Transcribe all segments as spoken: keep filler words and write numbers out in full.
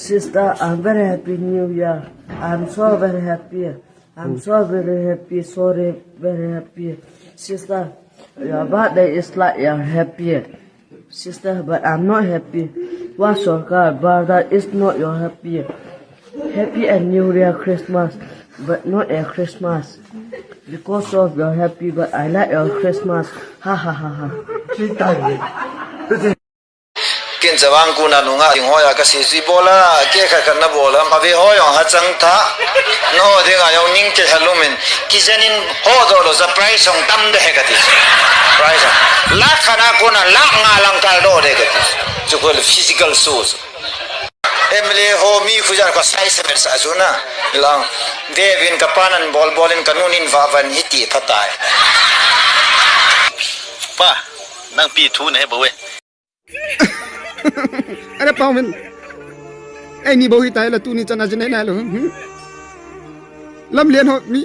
Sister, I'm very happy New Year. I'm so very happy. I'm so very happy, sorry, very happy. Sister, your birthday is like you're happy. Sister, but I'm not happy. What's your car? Brother, is not your happy. Happy and New Year Christmas, but not a Christmas. Because of your happy, but I like your Christmas. Ha ha ha ha. Kin chavang kuna nunga ding hoya ka si si bola, ke kha kha na bola, ma ve ho yong ha chang tha. No, ding a yong ning ke halumin. Ki janin ho do lo, surprise hong tam de he ka ti. Surprise. La khana kuna la nga lang kal do de ka ti. Chu ko physical shoes. Emily ho mi khu jan ko size mer sa chu na. Lang. Devin ka panan bol bolin ka nunin va van hiti phatai. Pa, nang pi thu na he bo we. Are pau men. Ei ni bo hi tai la tu ni chana jin ei na lo. Hmm? Lam lian ho mi.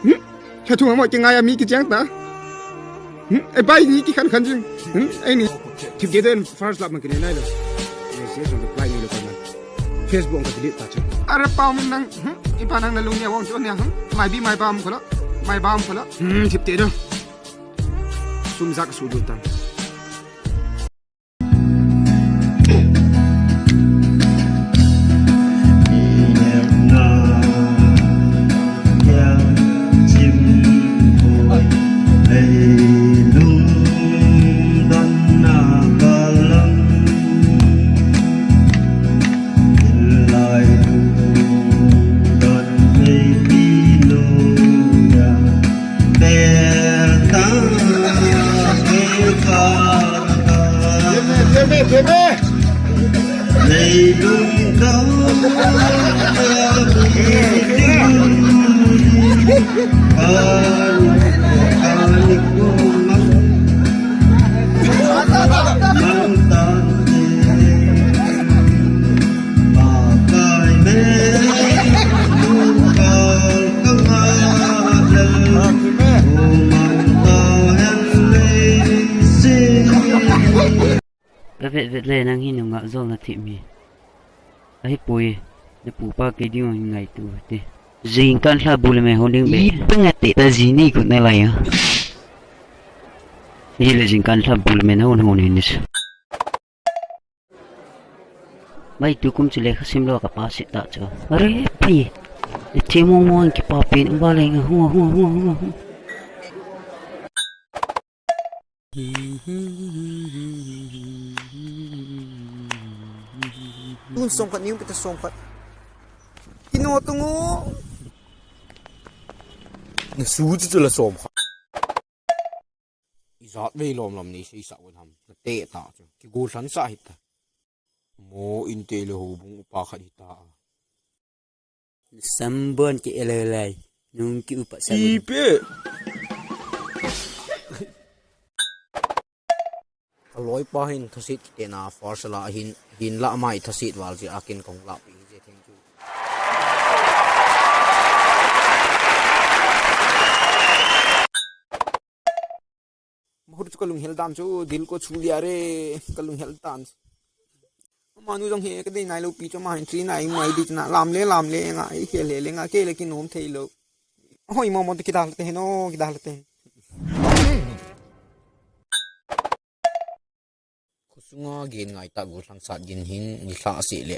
Hmm? Kha thu mo ki ngai a mi ki chang ta. Hmm? Ei pai ni ki khan khan jing. Hmm? Ei ni. Thip ge den first lap man ki nei nai lo. Yes, yes, on reply ni lo pa na. Facebook ka delete ta chu. Are pau men nang. Hmm? I pa nang na lung ni a wang chu ni a. Hmm? Mai bi mai bam kho lo. Mai bam kho lo. Hmm, thip te do. Sum jak su dun tang. Ka vet vet le nang hi nungah jol na thih mi. Ahipoi, na pupa kei ding hi ngaitu te. Jingkah lha bu le me ho ding be. I pe nga te ta ji ni kut na lai a. Hi le jingkah lha bu le me na hon hon hin ni. Mai tu kum chu lekha sim lou ka pass ta chu. Are pi. E che mo mo ki pa pen ba le nga hu hu hu hu. Tun som khat, ni um pita som khat. Kino tungu. Na su chu chu la som khat. Ijat vei lom lom ni sei sa wan ham. Na te ta chu. Ki go san sa hita. Mo in te le ho bung upa khat hita. Sambon ki elelai, nung ki upa sa. Ipe. Ka loipa hin thasit kiti na force la hin, hin la mai thasit val ji akin kong la pi je, thank you. Mahur chu ka lunghel dan chu, dil ko chu lia re, ka lunghel dan. Manu jong he ka dei nai lou pi chu ma hin tri nai mai di na lam le lam le nga, i khel le le nga, ke le ki nom thei lou. Hoi mo mo ki dal te no, ki dal te. Khusunga gen ngai ta gu thang sat gin hin ni thla se le.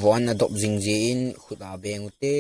Von na dop jing je in khut a beng u te.